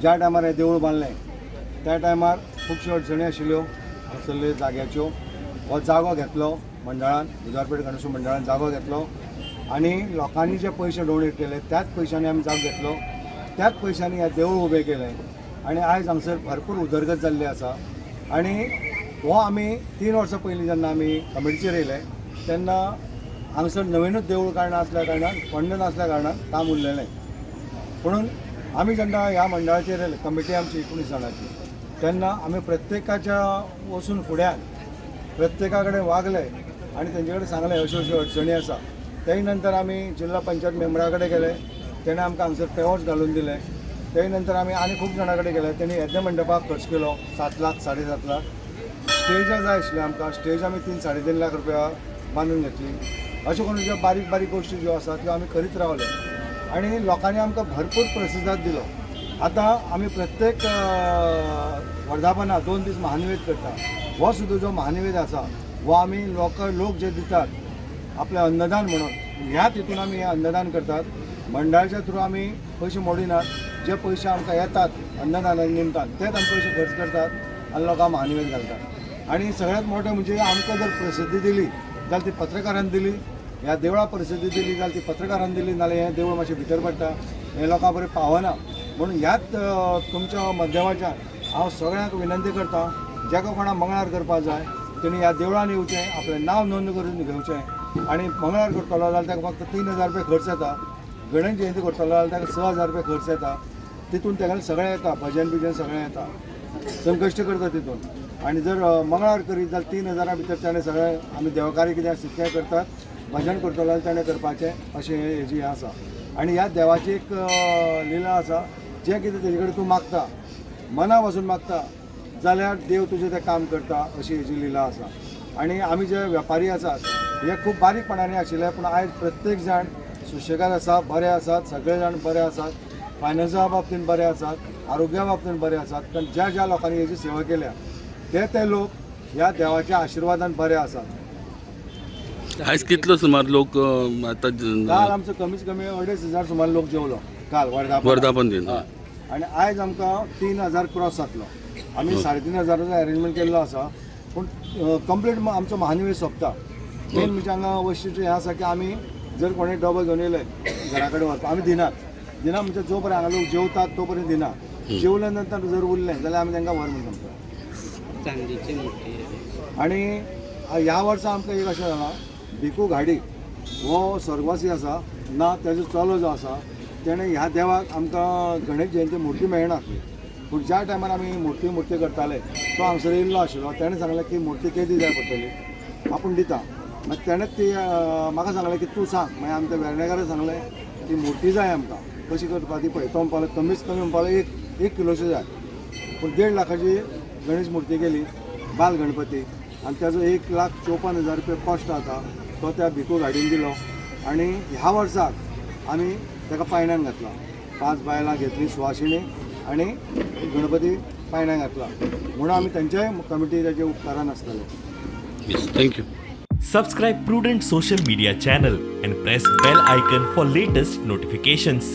ज्या टायमार हें देवूळ बांदलें त्या टायमार खुबश्यो अडचणी आशिल्ल्यो हांगसरल्यो जाग्याच्यो. हो जागो घेतलो मंडळान, बुधवारपेठ गणेश मंडळान जागो घेतलो आनी लोकांनी जे पयशे डोनेट केले त्याच पयशांनी आमी जागो घेतलो, त्याच पयशांनी हें देवूळ उबें केलें आनी आयज हांगसर भरपूर उदरगत जाल्ली आसा. आनी हो आमी 3 वर्सां पयलीं जेन्ना आमी कमिटीचेर येयले तेन्ना हांगसर नवीनूच देवूळ काडणा आसल्या कारणान, फंड नासल्या कारणान काम उरलेलें. पुणून आमी जेन्ना ह्या मंडळाचेर येयले, कमिटी आमची 19 जाणांची, तेन्ना आमी प्रत्येकाच्या वचून फुड्यान प्रत्येका कडेन वागले आनी तेंचे कडेन सांगलें, अश्यो अश्यो अडचणी आसा. तेय नंतर आमी जिल्हा पंचायत मेंबरा कडेन गेले, तेणें आमकां हांगसर पेवर्स घालून दिले. तेय नंतर आमी आनी खूब जाणां कडेन गेले, तेणी यज्ञ मंडपाक खर्च केलो 7 लाख, 7.5 लाख. स्टेजां जाय आशिल्ली आमकां, स्टेज आमी 3, 3.5 लाख रुपया बांदून घेतली. अश्यो करून ज्यो बारीक बारीक गोश्टी ज्यो आसा त्यो आमी करीत रावले आनी लोकांनी आमकां भरपूर प्रतिसाद दिलो. आतां आमी प्रत्येक वर्धापना 2 दीस महानिवेद करता. हो सुद्दां जो महानिवेद आसा हो आमी लोक जे दितात आपलें अन्नदान म्हणून, ह्या तितून आमी हें अन्नदान करतात. मंडळाच्या थ्रू आमी पयशे मोडिनात. जे पयशे आमकां येतात अन्नदाना निमतान तेच आमी पयशे खर्च करतात आनी लोकांक महानिवेद घालतात. आनी सगळ्यात मोठें म्हणजे आमकां जर प्रसिद्धी दिली जाल्यार ती पत्रकारान दिली. ह्या देवळा प्रसिद्धी दिली जाल्यार ती पत्रकारान दिली, नाल्यार हें देवूळ मातशें भितर पडटा, हें लोकां बरें पावना. म्हणून ह्याच तुमच्या माध्यमाच्यान हांव सगळ्यांक विनंती करता, जाका कोणाक मंगळार करपाक जाय तेणी ह्या देवळान येवचें, आपलें नांव नोंद करून घेवचें आनी मंगळार करतलो जाल्यार ताका फक्त 3000 रुपया खर्च येता. गणेश जयंती करतलो जाल्यार ताका 6000 रुपया खर्च येता. तितून तेगेलें सगळें येता, भजन बिजन सगळें येता, संकश्ट करता तितून. आनी जर मंगळार करीत जाल्यार 3000 भितर ताणें सगळें आमी देवकार्य कितें आसा तितकें करतात. भजन करतलो जाल्यार ताणें करपाचें, अशें हें हेजी हें आसा. आनी ह्या देवाची एक लिला आसा, जें कितें तेजे कडेन तूं मागता, मना पासून मागता जाल्यार देव तुजें तें काम करता, अशी हेजी लिला आसा. आनी आमी जे वेपारी आसात हे खूब बारीकपणाने आशिल्ले, पूण आयज प्रत्येक जाण सुशेगाद आसा, बरे आसात, सगळे जाण बरे आसात, फायनान्सा बाबतीन बरे आसात, आरोग्या बाबतीन बरे आसात. कारण ज्या ज्या लोकांनी हेजी सेवा केल्या ते ते लोक ह्या देवाच्या आशिर्वादान बरे आसात. आयज कितलो सुमार लोक आतां काल आमचो कमीत कमी 2500 सुमार लोक जेवलो काल वर्धापन. वर्धापन दिन. हय. आनी आयज आमकां 3000 क्रॉस जातलो. आमी 3500चो अरेंजमेंट केल्लो आसा, पूण कंप्लीट आमचो महानिवेद सोंपता. मेन म्हणजे हांगा वैशिश्ट हें आसा की आमी जर कोणी डबो घेवन येयले घरा कडेन व्हरपाक, आमी दिनात. दिना म्हणजे जो पर्यंत हांगा लोक जेवतात तो पर्यंत दिना. जेवल्या नंतर जर उरलें जाल्यार आमी तांकां व्हर म्हूण सांगता. चांदीची मूर्ती आहे. आनी ह्या वर्सा आमकां एक अशें जालां, भिकू घाडी हो स्वर्गवासी आसा ना, तेजो चलो जो आसा तेणें ह्या देवाक आमकां गणेश जयंती मुर्ती मेळनासली, पूण ज्या टायमार आमी मुर्ती मुर्ती करताले तो हांगसर येयल्लो आशिल्लो. तेणें सांगलें की मुर्ती केदी जाय पडटली, आपूण दिता. मागीर तेणेंच ती म्हाका सांगलें की तूं सांग. मागीर आमच्या वेर्णेकाराक सांगलें ती मुर्ती जाय आमकां, कशी करपा ती पळय. तो म्हणपाक लागलो कमीच कमी, म्हणपाक लागलो एक एक किलोची जाय. पूण 1.5 लाखाची गणेश मूर्ती केली, बाल गणपती, आनी ताजो 1,54,000 रुपया कॉस्ट जाता, तो त्या भिकू घाडीन दिलो. आनी ह्या वर्साक आमी ताका पायण्यान घातला. पांच बायलां घेतली सुवासिणी आनी गणपती पायण्यान घातला. म्हणून आमी तेंच्याय कमिटी ताचे उपकारान आसतले. Yes, thank you. Subscribe Prudent Social Media channel and press bell icon for latest notifications.